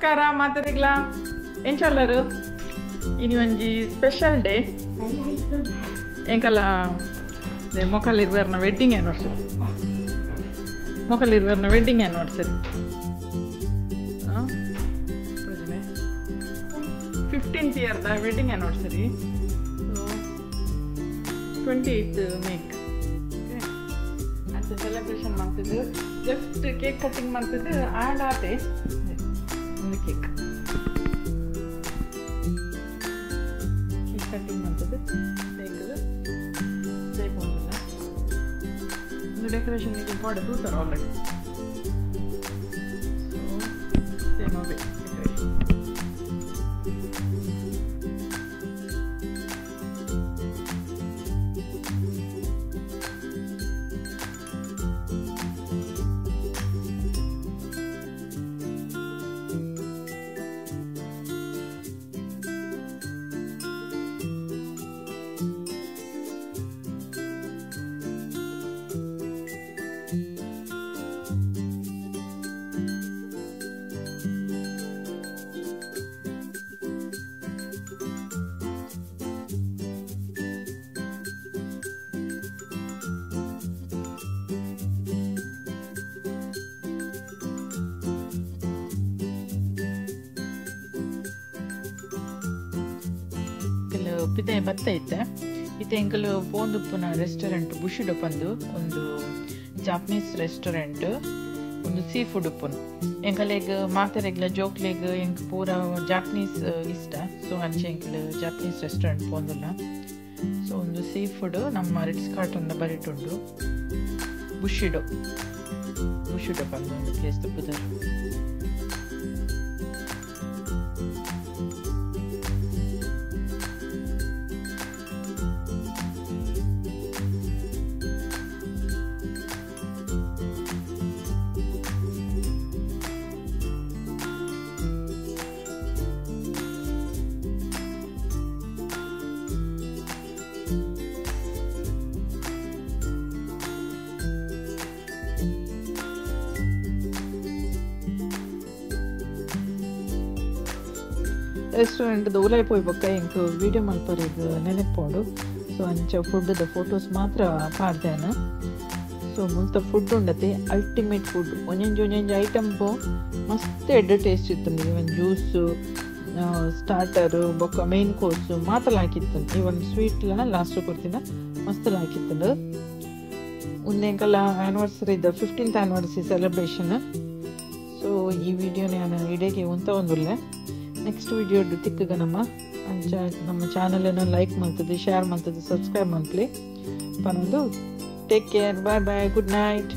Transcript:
ನಮಸ್ಕಾರ ಮಾತಾಡಿಗ್ಲ ಎಂಚಲ್ಲರು ಇನಿ ಒಂಜಿ ಸ್ಪೆಷಲ್ ಡೇ ಎಂಕಲ ಮೊಕಲ್ ಇರ್ವೇರ್ನ ವೆಡ್ಡಿಂಗ್ ಆನಿವರ್ಸರಿ ಮೊಕಲ್ ಇರ್ವೇರ್ನ wedding anniversary 15th year the wedding anniversary, so 28th May. Okay, and the celebration ಮಾಡ್ತಿದ್ದು just cake cutting ಮಾಡ್ತಿದ್ದು and ಆತೆ ಒಂದು ಕೇಕ್ ಕೇಕ್ ಕಟ್ಟಿಂಗ್ ಮಾಡ್ತಿದ್ದು ಕೇಕ್ ಒಂದಿಲ್ಲ ಒಂದು ಡೆಕೋರೇಷನ್ ಇಂಪಾರ್ಟೆಂಟ್ ತೂತಾರೆ ಆಲ್ರೆಡಿ. ಸೊ ಸೇಮ್ ಅವೇ ಡೆಕೋರೇಷನ್. ಪಿದೆ ಬತ್ತ ಇತ್ತೆ ಇತ್ತೆ ಎಂಕಲು ಪೋಂದುಪ್ಪುನ ರೆಸ್ಟೋರೆಂಟ್ ಬುಷಿಡೋ ಪಂದು ಒಂದು ಜಾಪನೀಸ್ ರೆಸ್ಟೋರೆಂಟ್ ಒಂದು ಸೀ ಫುಡ್ ಉಪ್ಪುನು ಎಂಕಲೆಗ್ ಮಾತೆರೆಗ್ಲ ಜೋಕ್ಲೆಗ್ ಎಂಕ್ ಪೂರ ಜಾಪನೀಸ್ ಇಷ್ಟ. ಸೊ ಅಂಚೆ ಎಂಕಲು ಜಾಪನೀಸ್ ರೆಸ್ಟೋರೆಂಟ್ ಪೋಂದುಲ್ಲ. ಸೊ ಒಂದು ಸೀ ಫುಡ್ ನಮ್ಮ ರಿಟ್ಸ್ ಕಾರ್ಟನ್ ಬರಿಟುಂಡು ಬುಷಿಡೋ ಬುಷಿಡೋ ಪಂದು ಒಂದು ಪ್ಲೇಸ್ ಪುದರ್. ರೆಸ್ಟೋರೆಂಟ್ ಉಲಾಯ್ ಪೋಯ್ ಬೊಕ್ಕ ಎಂಕ್ ವೀಡಿಯೋ ಮಲ್ಪರೆಗ್ ನೆನಪೋಡು. ಸೊ ಅಂಚ ಫುಡ್ದ ಫೋಟೋಸ್ ಮಾತ್ರ ಪಾಡ್ದೇನ. ಸೊ ಮುಲ್ತ ಫುಡ್ ಉಂಡತೆ ಅಲ್ಟಿಮೇಟ್ ಫುಡ್ ಒಂಜೊಂಜಿ ಒಂಜೊಂಜಿ ಐಟಮ್ ಪೋ ಮಸ್ತ್ ಎಡ್ಡೆ ಟೇಸ್ಟ್ ಇತ್ತು. ಇವನ್ ಜ್ಯೂಸು ಸ್ಟಾರ್ಟರು ಬೊಕ್ಕ ಮೇನ್ ಕೋರ್ಸು ಮಾತ್ರ ಹಾಕಿತ್ತು. ಇವನ್ ಸ್ವೀಟ್ಲ ಲಾಸ್ಟ್ ಕೊಡ್ತಿನ ಮಸ್ತ್ ಹಾಕಿತ್ತು. ಉಂದೆಂಕಲ anniversary the 15th anniversary celebration. So ಈ ವಿಡಿಯೋ ನಾನು ಇಡೀ ಉಂತ ಒಂದುಲ್ಲೆ. ನೆಕ್ಸ್ಟ್ ವಿಡಿಯೋ ತಿಕ್ಕಗ ನಮ್ಮ ಅಂಚ ನಮ್ಮ ಚಾನಲನ್ನು ಲೈಕ್ ಮಾಡ್ತದೆ, ಶೇರ್ ಮಾಡ್ತದೆ, ಸಬ್ಸ್ಕ್ರೈಬ್ ಮಾಡ್ಲಿ. ಪನೊಂದು take care, bye bye, good night.